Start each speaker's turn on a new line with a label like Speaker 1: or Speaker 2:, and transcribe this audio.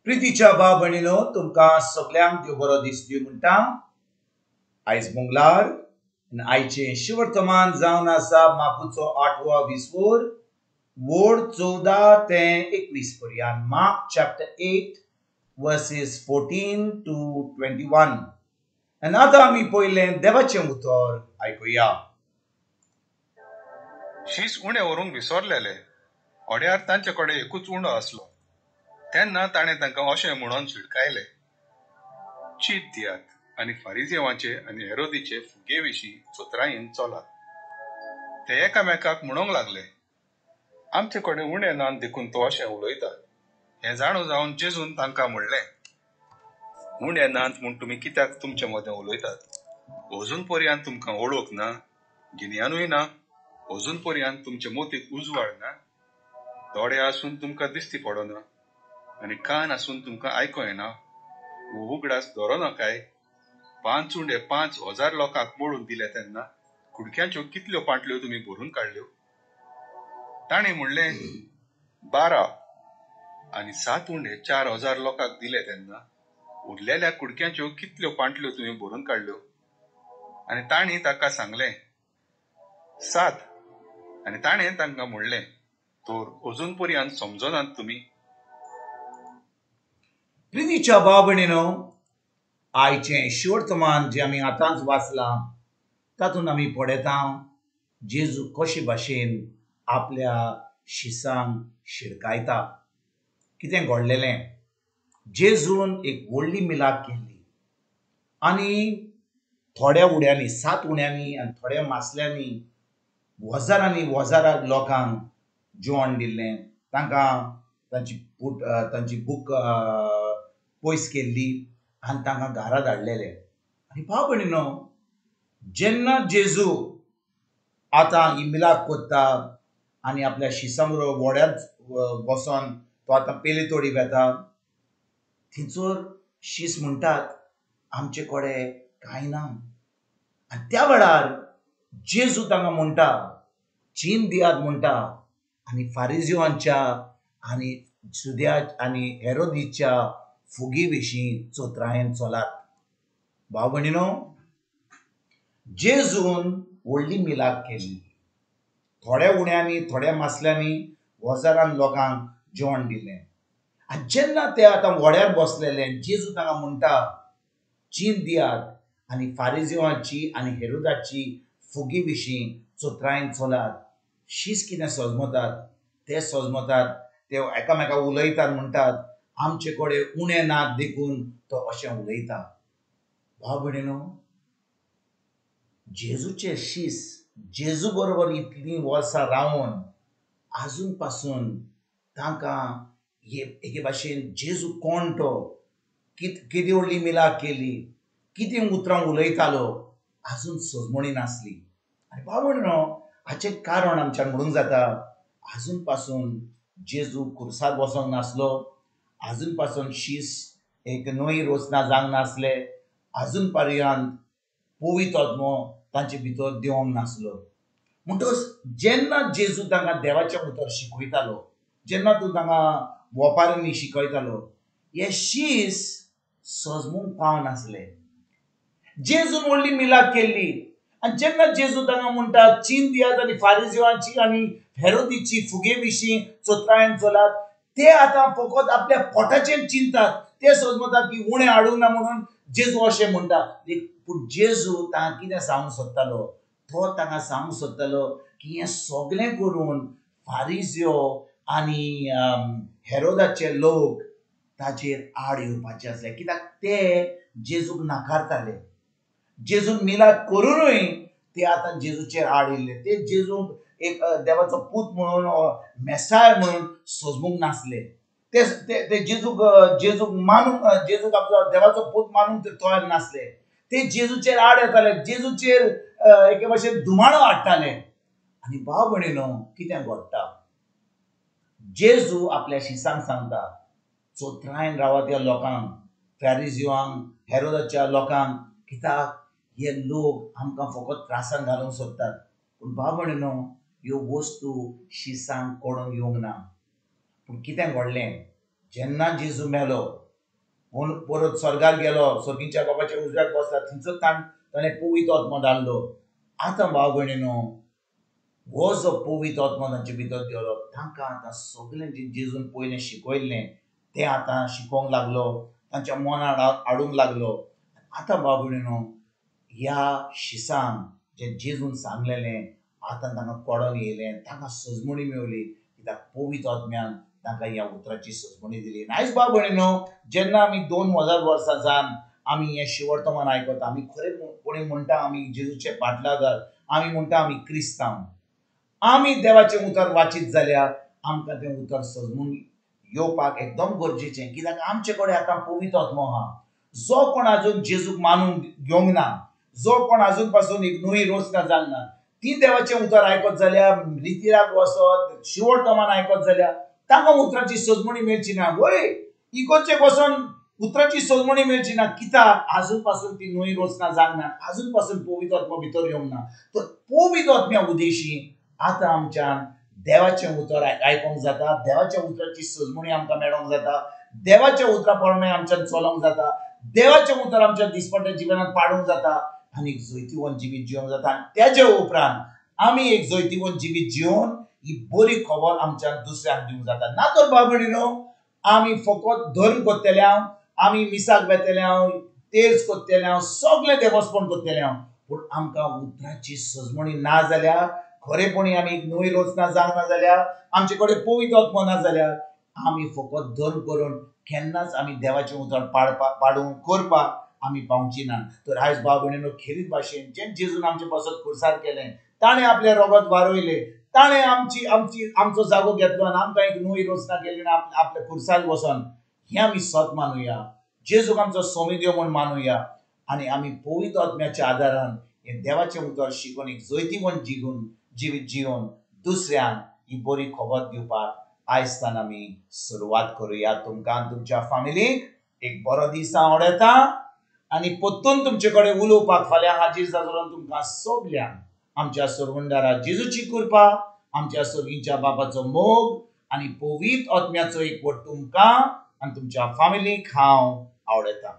Speaker 1: प्रितीच्या भाव भयणीनो, तुमकां सगल्यांक देव बरो दीस दिवं म्हणटा. आयज मंगळार आनी आयचें शिवर्तमान जावन आसा मार्कुचो 8वो विसवोर, वोड 14 ते 21 पर्यंत. Mark chapter 8 versus 14 to 21. आनी आतां आमी पयलें देवाचें उतर आयकुया.
Speaker 2: शीस उणें व्हरूंक विसरलेले. ओड्यार तांचे कडेन एकूच उंडो आसलो. तेन्ना ताणें तांकां अशें म्हणून शिडकायलें, चीत दियात आनी फारिजेवांचे आनी हेरोदीचे फुगे विशीं चतुरायेन चलात. ते एकामेकाक म्हणूंक लागले, आमचे कडेन उणें नात देखून तो अशें उलयता. हें जाणू जावन जेजून तांकां म्हणलें, उणें नात म्हूण तुमी कित्याक तुमचे मदें उलयतात? अजून पर्यंत तुमकां वळख ना, गिन्यानूय ना, अजून पर्यंत तुमचे मोतीक उजवाड ना. दोळे आसून तुमकां दिश्टी पडना आनी कान आसून तुमकां आयको येना. हो उगडास दवरना काय? 5 उंडे 5000 लोकांक मोडून दिले तेन्ना कुडक्यांच्यो कितल्यो पांटल्यो तुमी भरून काडल्यो? ताणें म्हणलें, 12. आनी 7 उंडे 4000 लोकांक दिले तेन्ना उरलेल्या कुडक्यांच्यो कितल्यो पांटल्यो तुमी भरून काडल्यो? आनी तांणी ताका सांगलें, 7. आनी ताणें तांकां म्हणलें, तर अजून पर्यंत समजनात तुमी?
Speaker 1: प्रितीच्या भाव भयणीनो, आयचें शिवर्तमान जें आमी आतांच वाचलां तातूंत आमी पळयता जेजू कशे भाशेन आपल्या शिसांक शिडकायता. कितें घडलेलें? जेजून एक व्हडली मिलाग केल्ली आनी थोड्या उड्यांनी, 7 उण्यांनी आनी थोड्या मासल्यांनी हजारांनी हजारां लोकांक जेवण दिल्लें. तांकां तांची पूट, तांची भूक पयस केल्ली आनी तांकां घरा धाडलेले. आनी भाव भयणीनो, जेन्ना जेजू आतां ही मिलाग करता आनी आपल्या शिसां बरोबर व्हड्यांत बसोन तो आतां पेले तोडी वेता, थंयसर शीस म्हणटात आमचे कडेन कांय ना. आनी त्या वेळार जेजू तांकां म्हणटा, चीन दियात म्हणटा आनी फारिजिवांच्या आनी जुद्या आनी हेरोदीच्या फुगे विशीं चतुरायेन चलात. भाव भयणीनो, जेजून व्हडली मिलाग केली. थोड्या उण्यांनी, थोड्या मासल्यांनी हजारान लोकांक जेवण दिलें. आनी जेन्ना ते आतां व्हड्यार बसलेले, जेजू तांकां म्हणटा, चीन दियात आनी फारिजिवांची आनी हेरोदाची फुगे विशीं चतुरायेन चलात. शीस कितें सजमतात ते सजमतात, ते एकामेका उलयतात, म्हणटात आमचे कडेन उणें नात देखून तो अशें उलयता. भाव भयणीनो, जेजूचे शीस जेजू बरोबर इतलीं वर्सां रावन आजून पासून तांकां एके भाशेन जेजू कोण तो, केदी व्हडली मिलाग केली, कितें उतरां उलयतालो, आजून सजमणी नासली. आनी भाव भयणीनो, हाचें कारण आमच्यान म्हणूंक जाता, आजून पासून जेजू खुर्सार बसोंक नासलो, आजून पासून शीस एक नवी रोचना जावंक नासले, आजून पर्यंत पवित्र आत्मो तांचे भितर देवंक नासलो. म्हणटकच जेन्ना जेजू तांकां देवाचें उतर शिकयतालो, जेन्ना तूं तांकां वोपारांनी शिकयतालो, हे शीस सजमूंक पावनासले. जेजून व्हडली मिलाग केल्ली आनी जेन्ना जेजू तांकां म्हणटा चीन दियात आनी फारिजिवांची आनी हेरोदीची फुगे विशीं चतुरायेन चलात, ते आतां फकत आपल्या पोटाचेर चिंतात. ते समजतात की उणें हाडूंक ना म्हणून जेजू अशें म्हणटा. पूण जेजू तांकां कितें सांगूंक सोदतालो? तो तांकां सांगूंक सोदतालो की हें सगळें करून फारिजियो आनी हेरोदाचे लोक ताचेर आड येवपाचे आसले, कित्याक ते जेजूक नाकारताले. जेजून मिलाद करुनूय ते आतां जेजूचेर आड येयल्ले. ते जेजूक एक देवाचो पूत म्हणून, मेसाय म्हणून सजमूंक नासले. ते ते जेजूक जेजूक मानूंक, जेजूक आपलो देवाचो पूत मानूंक ते तयार नासले. ते जेजूचेर आड येताले, जेजूचेर एके भाशेन धुमाळो हाडटाले. आनी भाव भयणीनो, कितें घडटा? जेजू आपल्या शिसांक सांगता, चतुरायेन रावात ह्या लोकांक, फॅरिजिवांक, हेरोदाच्या लोकांक, कित्याक हे लोक आमकां फकत त्रासान घालूंक सोदतात. पूण भाव भयणीनो, ह्यो वस्तू शिसांक कळून येवंक ना. पूण कितें घडलें? जेन्ना जेजू मेलो म्हूण परत स्वर्गार गेलो, सर्गीच्या बाबाच्या उजव्याक बसला, थंयचो ताणें पवित्र आत्मो धाडलो. आतां भाव भयणीनो, हो जो पवित्र आत्मो तांचे भितर गेलो, तांकां आतां सगळें जें जेजून पयलें शिकयल्लें तें आतां शिकोवंक लागलो, तांच्या मनान हाडूंक लागलो. आतां भाव भयणीनो, ह्या शिसान जें जेजून सांगलेलें आतां तांकां कळोन येयलें, तांकां सजमणी मेवली, कित्याक पवित्र आत्म्यान तांकां ह्या उतराची सजमणी दिली. आयज भाव भयणीनो, जेन्ना आमी 2000 वर्सां जावन आमी हें शिवर्तमान आयकता, आमी खरेपणी म्हणटा आमी जेजूचे पाटलादार, आमी म्हणटा आमी क्रिस्तांव, आमी देवाचें उतर वाचीत जाल्यार आमकां तें उतर सजमून येवपाक एकदम गरजेचें, कित्याक आमचे कडेन आतां पवित्र आत्मो आहा. जो कोण आजून जेजूक मानून घेवंक ना, जो कोण आजून पासून एक नवी रचना जाल ना, ती देवाचें उतर आयकत जाल्यार, रितिराक वचत शिवर्तमान आयकत जाल्यार तांकां उतराची सजमणी मेळची ना. वय इगोर्जेक वचोन उतराची सजमणी मेळची ना, कित्याक आजून पासून ती नवी रचना जावंक ना, आजून पासून पवित्र आत्मो भितर येवंक ना. तर पवित्र आत्म्या उदेशी आतां आमच्यान देवाचें उतर आयकोंक जाता, देवाच्या उतराची सजमणी आमकां मेळोंक जाता, देवाच्या उतरा प्रमाणे आमच्यान चलोवंक जाता, देवाचें उतर आमच्या दिसपट्ट्या जिवनांत पाडूंक जाता आनी एक जैतिवंत जिवीत जिवंक जाता. आनी तेजे उपरांत आमी एक जैतिवंत जिवीत जिवन ही बरी खबर आमच्यान दुसऱ्यांक दिवंक जाता. ना तर भाव भयणीनो, आमी फकत धर्म करतले हांव, आमी मिसाक वेतले हांव, तेर्स करतले हांव, सगळें देवस्पण करतले हांव, पूण आमकां उतराची सजमणी ना जाल्यार, खरेपणी आमी एक नवी रचना जावंक ना जाल्यार, आमचे कडेन पवित्र आत्मो ना जाल्यार, आमी फकत धर्म करून केन्नाच आमी देवाचें उतर पाडूंक करपाक आमी पावची ना. तर आयज भाव भयणीनो, खेरीत भाशेन जें जेजून आमचे पासत खुर्सार केलें, ताणें आपलें रगत वारयलें, ताणें आमची आमची आमचो जागो घेतलो आनी आमकां एक नवी रचना केली आनी आपल्या खुर्सार वचोन, हें आमी सत मानुया, जेजूक आमचो सोमिदेव म्हूण मानुया आनी आमी पवित्र आत्म्याच्या आदारान हें देवाचें उतर शिकून एक जैतिवंत जिवीत जिवन दुसऱ्यांक ही बरी खबर दिवपाक आयजतान आमी सुरवात करुया. तुमकां तुमच्या फामिलीक एक बरो दीस हांव आवडटा आनी परतून तुमचे कडेन उलोवपाक फाल्यां हाजीर जातलो. तुमकां सगल्यांक आमच्या सरवंडारा जेजूची कृपा, आमच्या सर्गीच्या बाबाचो मोग आनी पवित्र आत्म्याचो एकवट तुमकां आनी तुमच्या फामिलीक हांव आवडटा.